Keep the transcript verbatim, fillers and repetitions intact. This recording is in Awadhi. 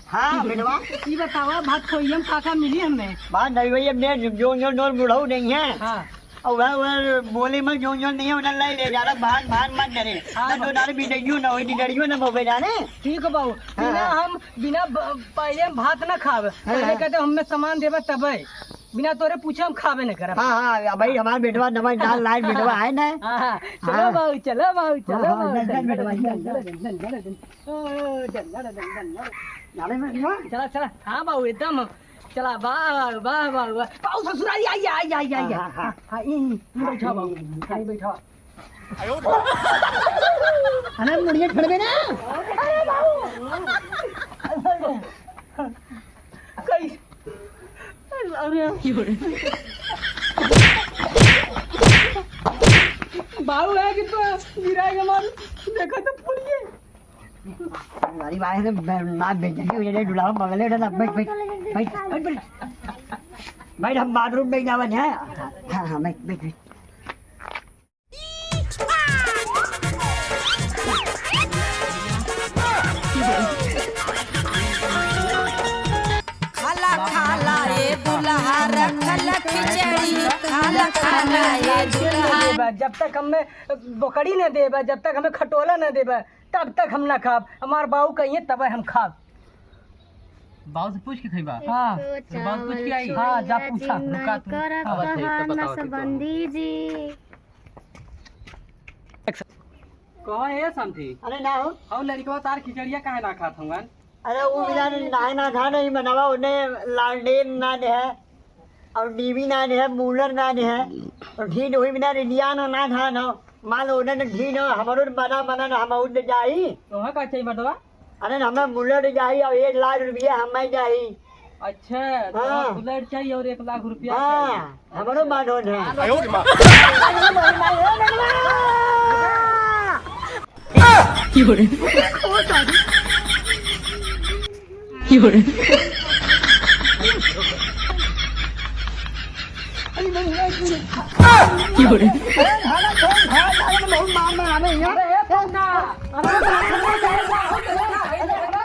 हाँ, बेटवा। ई बतावा, भात खोइया में का का मिली हमें? भात नहीं भैया, मैं जो, जो, जो बुढ़ऊ नहीं है। हाँ। और वह, वह बोले में जो, जो नहीं है, उन्हें ले, ले जा रहा, भात, भात मत डरे। हाँ, ना तो बाबू। डाले भी डरियो ना होई, डरियो ना बोबे जाने। ठीक है बाबू, हाँ, बिना हाँ। हम, बिना ब-, पहले हम भात ना खावे, हाँ, पहले हाँ। कहते हमें सामान देबे तबे, बिना तोरे पूछे हम खावे न करब। हाँ, हाँ, अब भाई हमार बेटवा नमक डाल लाए, बेटवा है ना। हाँ, हाँ, चलो हाँ। बाबू, चलो बाबू, चलो हाँ, हाँ, बाबू, डन, डन, चलो, बेटवा, चलो, डन, चलो, done. Done, done, done, done. ओ, done, done, done, done, done. जाने में ना? चला, चला। हाँ बाबू, एकदम। चला, वाह, वाह, वाह, वाह, वाह। बाबू ससुरारी, आइए, आइए, आइए, आइए। हाँ, हाँ, हाँ। हाँ, हाँ, ई, ई, ई बैठा बाबू। हाँ, ई बैठा। अरे मुड़िया छोड़ दे ना। अरे बाबू। कई, अरे। बाबू है कि तो गिरा के मार, देखो तो फूट गए। अरे भाई, ना बेइज्जती हो जाए, दुल्हा मगले उठा ना, बैठ, बैठ, बैठ, बैठ, बैठ। बैठ, हम बाथरूम में जावन है। हाँ, हाँ, बैठ, बैठ, बैठ। खाला, खाला, ए दुल्हा, रखल खिचड़ी, खाला, खाला, ए दुल्हा। जब तक हमें बोकड़ी न देबे, जब तक हमें खटोला न देबे, तब तक हम ना खाब। हमार बाऊ कहिए तब हम खाब। बाऊ से पूछ के खइबा? हाँ। तो बाऊ से पूछ के आई? हाँ, जा पूछा। रुका तू। आवा, ठीक है, बताओ, ठीक है। कहो ए समधी। अरे ना हो। हऊ लड़कवा तार खिचड़िया काहे ना खात हवन? अरे वो बिना नाय ना खा नहीं मनवा, उन्हें लालटेन ना दे है, और डीवी ना दे है, मूलर ना दे है, और ढीन वही बिना रिंडिया ना, ना खा ना। मान लो उन्हें ढीन हो, हमारो बना बना ना, हम उड़ जाई। तोहा का चाहिए मर्दवा? अरे हमें मूलर जाई और एक लाख रुपया हमें जाई। अच्छा, तो हाँ। बुलेट चाहिए और एक लाख रुपया हाँ, चाहिए। हमरो अच्छा। मानो ना। आयो रे माँ। क्यों रे? क्यों रे? क्यों रे? अरे, भाला कौन भाला, भाला में बहुत मार मार आवे यहाँ। अरे, ए, कौन ना? अरे,